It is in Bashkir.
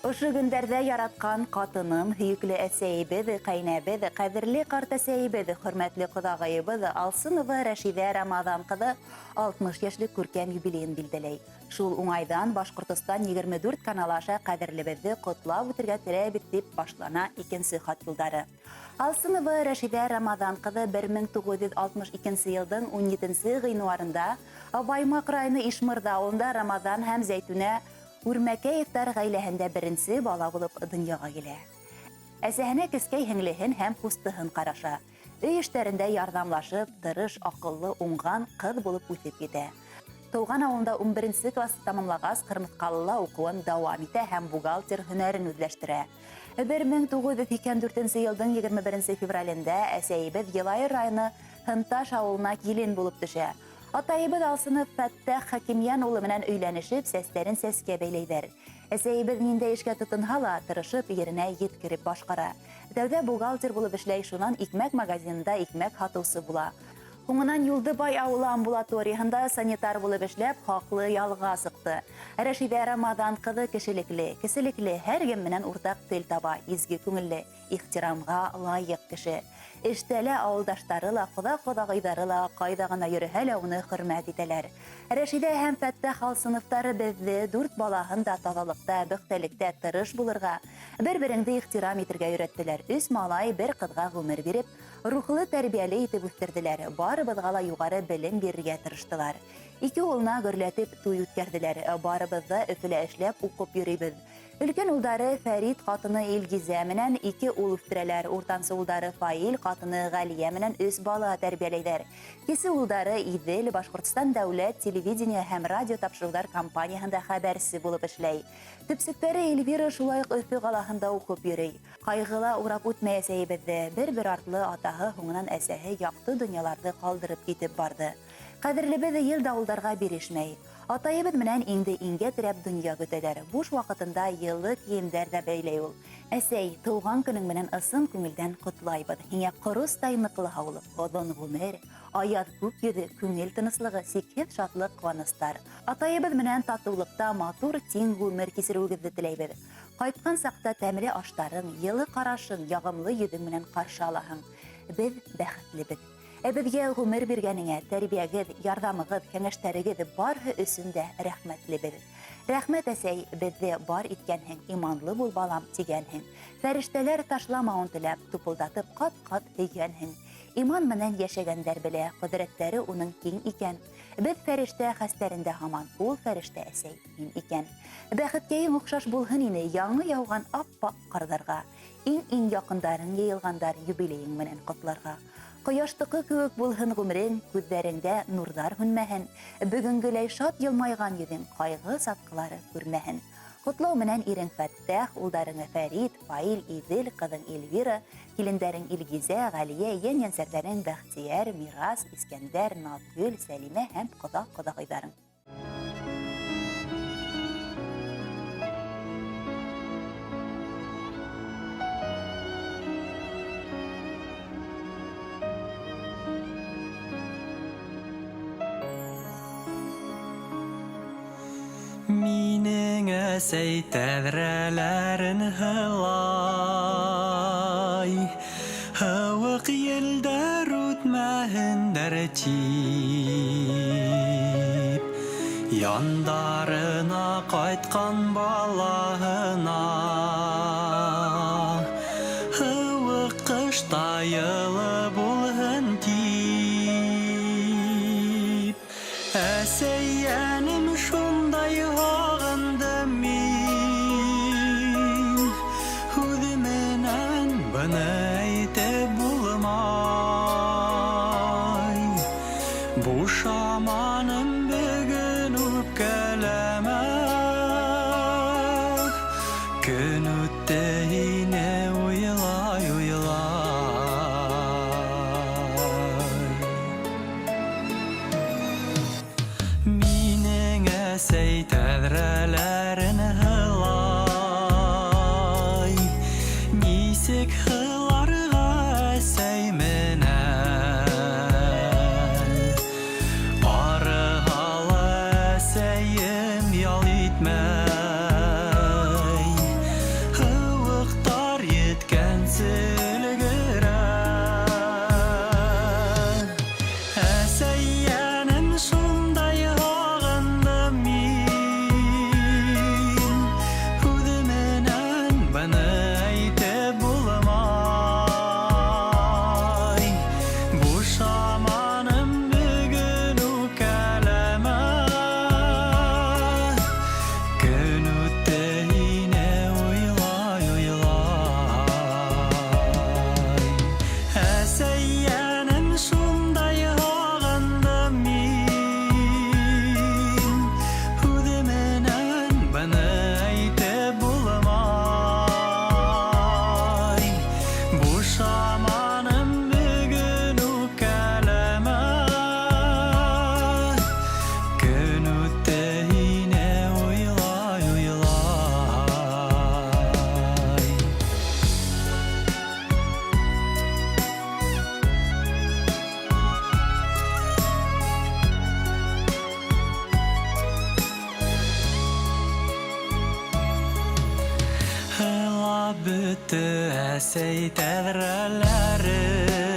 Ошо көндәрҙә яратҡан ҡатыным, һөйөклө әсәйебеҙ, ҡәйнәбеҙ, ҡәҙерле ҡартәсәйебеҙ, хөрмәтле ҡоҙағыйыбыҙ Алсынова Рәшиҙә Рамаҙан ҡыҙы 60 йәшлек күркәм юбилейын билдәләй. Шул уңайҙан Башҡортостан 24 каналы аша ҡәҙерлебеҙҙе ҡотлап үтергә теләйбеҙ, тип башлана икенсе хат юлдары. Алсынова Рәшиҙә Рамаҙан ҡыҙы 1962 йылдың 17 ғинуарында Баймаҡ районы Ишмырҙа ауылында Рамаҙан һәм Зәйтүнә Үрмәкәевтар ғаиләһендә беренсе бала булып донъяға килә. Әсәһенә кескәй һеңлеһен һәм ҡустыһын ҡараша. Өй эштәрендә ярҙамлашып, тырыш, аҡыллы, уңған ҡыҙ булып үҫеп етә. Тыуған ауылында 11 классты тамамлағас, Ҡырмыҫҡалыла уҡыуын дауам итә һәм бухгалтер һөнәрен үҙләштерә. 1984 йылдың 21 февралендә әсәйебеҙ Йылайыр районы Һынташ ауылына килен булып төшә. Атайыбыҙ Алсынов Фәттәх Хәкимйән улы менән өйләнешеп, сәстәрен сәскә бәйләйҙәр. Әсәйебеҙ ниндәй эшкә тотонһа ла, тырышып, еренә еткереп башҡара. Тәүҙә бухгалтер булып эшләй, шунан икмәк магазинында икмәк һатыусы була. Һуңынан Юлдыбай ауылы амбулаторияһында санитар булып эшләп, хаҡлы ялға сыҡты. Рәшиҙә Рамаҙан ҡыҙы кешелекле, кеселекле, һәр кем менән уртаҡ тел таба, изге күңелле, ихтирамға лайыҡ кеше. Эштә лә ауылдаштары ла, ҡоҙа-ҡоҙағыйҙары ла ҡайҙа ғына йөрөһә лә уны хөрмәт итәләр. Рәшиҙә һәм Фәттәх Алсыновтар беҙҙе, дүрт балаһын да таҙалыҡта, бөхтәлектә тырыш булырға, бер-береңде ихтирам итергә өйрәттеләр. Өс малай, бер ҡыҙға ғүмер биреп, рухлы, тәрбиәле итеп үҫтерҙеләр, барыбыҙға ла юғары белем бирергә тырыштылар. Ике улына гөрләтеп туй үткәрҙеләр. Барыбыҙ ҙа Өфөлә эшләп, уҡып йөрөйбөҙ. Өлкән улдары Фәрит ҡатыны Илгизә менән ике ул үҫтерәләр. Уртансы улдары Фаил ҡатыны Ғәлиә менән өс бала тәрбиәләйҙәр. Кесе улдары Иҙел Башҡортостан дәүләт телевидение һәм радио тапшырыуҙар компанияһында хәбәрсе булып эшләй. Төпсөктәре Эльвира шулай уҡ Өфө ҡалаһында уҡып йөрөй. Ҡайғы ла урап үтмәй әсәйебеҙҙе. Бер-бер артлы атаһы, һуңынан әсәһе яҡты донъяларҙы ҡалдырып китеп барҙы. Ҡәҙерлебеҙ ел-дауылдарға бирешмәй. Атайыбыҙ менән иңде иңгә терәп донъя көтәләр. Буш ваҡытында йылы кейемдәр ҙә бәйләй ул. Әсәй, тыуған көнөң менән ысын күңелдән ҡотлайбыҙ. Һиңә ҡоростай ныҡлы һаулыҡ, оҙон ғүмер, аяҙ күк йөҙө, күңел тыныслығы, сикһеҙ шатлыҡ, ҡыуаныстар. Атайыбыҙ менән татыулыҡта матур, тиң ғүмер кисереүегеҙҙе теләйбеҙ. Ҡайтҡан саҡта тәмле аштарың, йылы ҡарашың, яғымлы йөҙөң менән ҡаршы алаһың. Беҙ бәхетлебеҙ. Ә беҙгә ғүмер биргәнеңә, тәрбиәгеҙ, ярҙамығыҙ, кәңәштәрегеҙ барыһы өсөн дә рәхмәтлебеҙ. Рәхмәт, әсәй, беҙҙе бар иткәнһең, иманлы бул, балам, тигәнһең. Фәрештәләр ташламауын теләп, тупылдатып ҡат-ҡат һөйгәнһең. Иман менән йәшәгәндәр белә, ҡөҙрәттәре уның киң икән. Беҙ фәрештә хәстәрендә һаман, ул фәрештә әсәй, һин икән. Бәхеткәйең оҡшаш булһын ине яңы яуған ап-аҡ ҡарҙарға. Иң-иң яҡындарың йыйылғандар юбилейың менән ҡотларға. Ҡояштыҡы кеүек булһын ғүмерең, күҙҙәреңдә нурҙар һүнмәһен. Бөгөнгөләй шат йылмайған йөҙөң ҡайғы сатҡылары күрмәһен. Ҡотлау менән ирең Фәттәх, улдарың Фәрит, Фаил, Иҙел, ҡыҙың Эльвира, килендәрең Илгизә, Ғәлиә, йән-йәнсәрҙәрең Бәхтиәр, Мирас, Искәндәр, Наҙгөл, Сәлимә һәм ҡоҙа-ҡоҙағыйҙарың. Минең әсәй тәҙрәләрен һылай, Һыуыҡ елдәр үтмәһендәр тип, Яндарына ҡайтҡан балаһына Һыуыҡ ҡышта йылы булһын тип. Әсәй, йәнем, шундай һағындым мин, Һүҙ менән быны әйтеп булмай. Бушаманым бөгөн үпкәләмә, Көн үтте һине уйлай-уйлай. Минең әсәй тәҙрәләрен һылай, Нисек һыларға әсәй менән? Арыһа ла әсәйем ял итмәй. Һылап бөттө әсәй тәҙрәләрен.